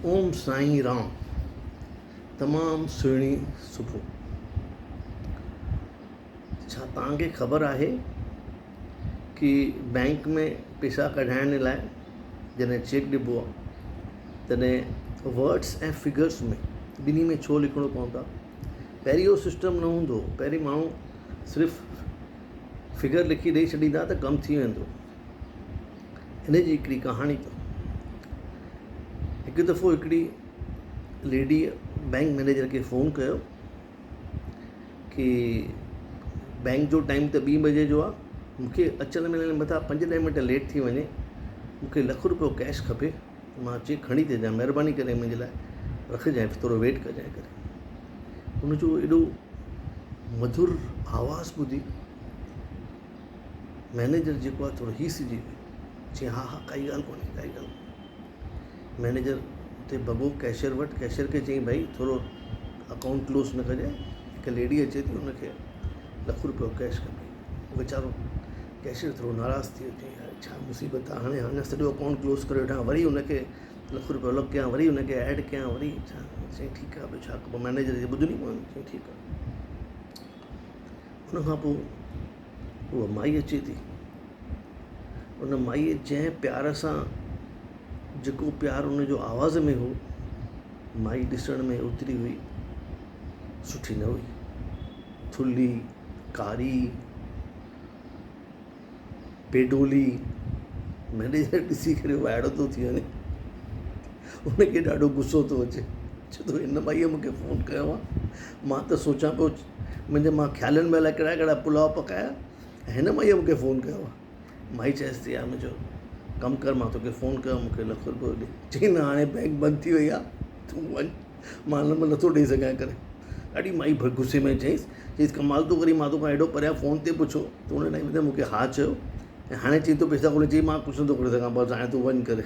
اوم سائين رام تمام سهڻي صبح ڇا توهان کي خبر آهي ڪي بئنڪ ۾ پئسا ڪڍائڻ لاء جڏهن چيڪ ڏبو آهي تڏهن ورڊس ۽ فگرس ۾ ٻنهي ۾ ڇو لکڻو پوندو آهي پهرين اهو سسٽم نه هوندو هو پهرين ماڻهو صرف فگر لکي ڏئي ڇڏيندا ته ڪم ٿي ويندو هن جي هڪڙي ڪهاڻي اٿو. هڪ دفعو هڪڙي ليڊيء بئنڪ مئنيجر کي فون ڪيو ڪي بئنڪ جو ٽائيم ته ٻي بجي جو آهي مون کي اچڻ ۾ متان پنج ڏهه منٽ ليٽ ٿي وڃي مون کي لک روپيو ڪيش کپي مان چيڪ کڻي ٿي اچان مهرباني ڪري منهنجي لاء رکجانء ٿورو ويٽ ڪجانء ڪري هن جو ايڏو مڌر آواز ٻڌي مئنيجر جيڪو آهي ٿورو هيسجي ويو. چيائين ها ها ڪائي ڳالهه ڪونهي ڪائي ڳالهه ڪونهي. مئنيجر اتي ڀڳو ڪيشيئر وٽ ڪيشيئر کي چيائين ڀائي ٿورو اڪائونٽ ڪلوز نه ڪجانء هڪ ليڊي اچي ٿي ان کي لک روپيو ڪيش کپي. ويچارو ڪيشيئر ٿورو ناراض ٿي ويو چيائين يار ڇا مصيبت آهي هاڻي هاڻي سڄو اڪائونٽ ڪلوز ڪري ويٺا وري ان کي لک روپيو الڳ ڪيان وري ان کي ايڊ ڪيان وري ڇا چيائين ٺيڪ آهي ٻيو ڇا ڪبو مئنيجر جي ٻڌڻي پوندي چيائين ٺيڪ آهي. ان کان پوء اها مائي اچي ٿي. ان مائيء جنهن پيار سان جيڪو پيار ان جو آواز ۾ هو، مائي ڏسڻ ۾ اوتري هئي، سٺي نه هئي. ٿلهي، ڪاري، بيڊولي، مئنيجر ڏسي ڪري وائڙو ٿو ٿي وڃي. ان کي ڏاڍو غصو ٿو اچي. چئي ٿو هن مائيء مون کي فون ڪيو آهي، مان ته سوچان پيو منهنجي مان خيالن ۾ الائي ڪهڙا ڪهڙا پلاء پڪايا ۽ هن مائيء مون کي فون ڪيو آهي. مائي چيس ٿي يار منهنجو ڪم ڪر مان توکي فون ڪيو مون کي لک روپيو ڏي. چئي نه هاڻي بئنڪ بند ٿي وئي آهي تون وڃ مان هن مهل نٿو ڏئي سگهان ڪري. ڏاڍي مائي غصي ۾ چيس چيس ڪمال ٿو ڪرين مان توکان ايڏو پريان فون تي پڇيو تون ان ٽائيم تي مون کي ها چيو ۽ هاڻي چئين ٿو پئسا ڪونهي چئي مان ڪجهه نٿو ڪري سگهان بس هاڻي تون وڃ ڪري.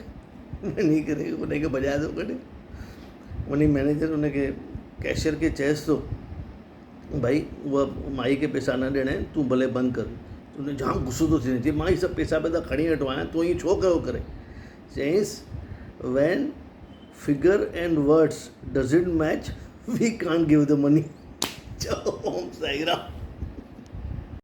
وڃي ڪري ان کي ڀڄائي ٿو ڪڍي. وڃي مئنيجر ان کي ڪيشيئر کي چئيس ٿو ڀائي اها مائي کي پئسا نه ڏيڻا آهن تون ڀلي بند ڪر. ان جام غصو ٿو ٿي وڃي چئي مان هي سڀ پئسا پئسا کڻي ويٺو آهيان تون ائين ڇو ڪيو ڪري. چيائينس when figure and words doesn't match we can't give the money. چئو اوم سائين رام.